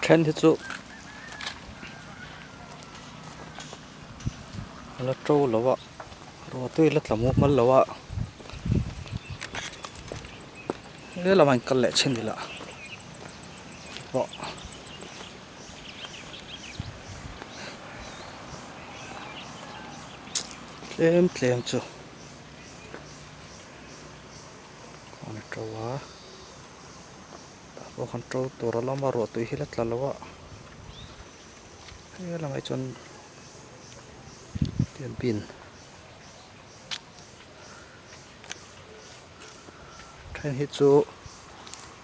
Then hi chu a la to lo a ruahtui la tla mup mal lo a helamah in kal leh chhin ila pawh. Tlem tlem chu a to a tah pawh khan to tur a lawm a ruah tui hi la tla lo a he lamah hi chuan bin then hi chu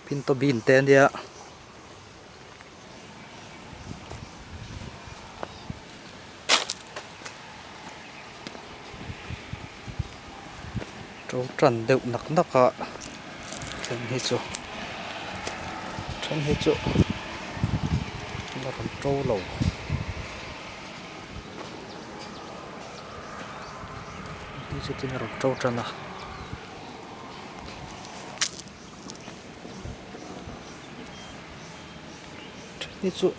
pinto bean te a nia. To tan deuh nak nak a then hi chu then hi chu la rawn to lo ti chu tin a rawn to tan a. Hi chu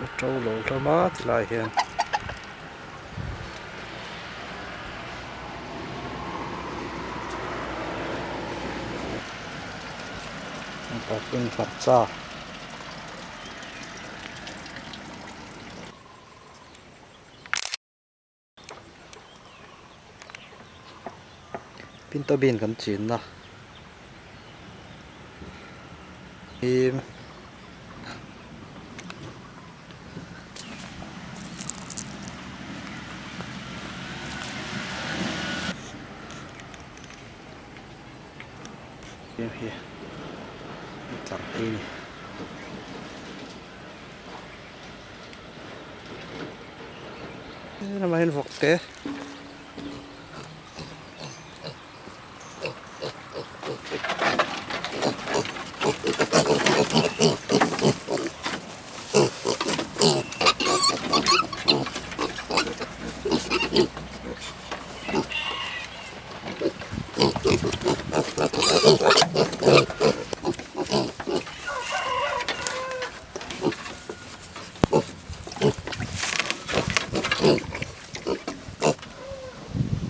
A to lo hlawm a tilai hian parking hmarcha. Pinto bean kan chinna hi hi a tlar phei a ni. Lamah hian vawk te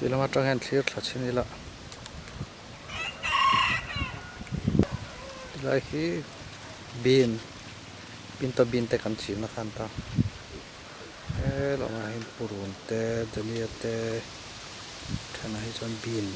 Ti lam atang hian thlir thla chhin ila tilai hi bean pinto bean te kan chhin na khan ta he lamah hian purun te dania te thenah hi chuan bean.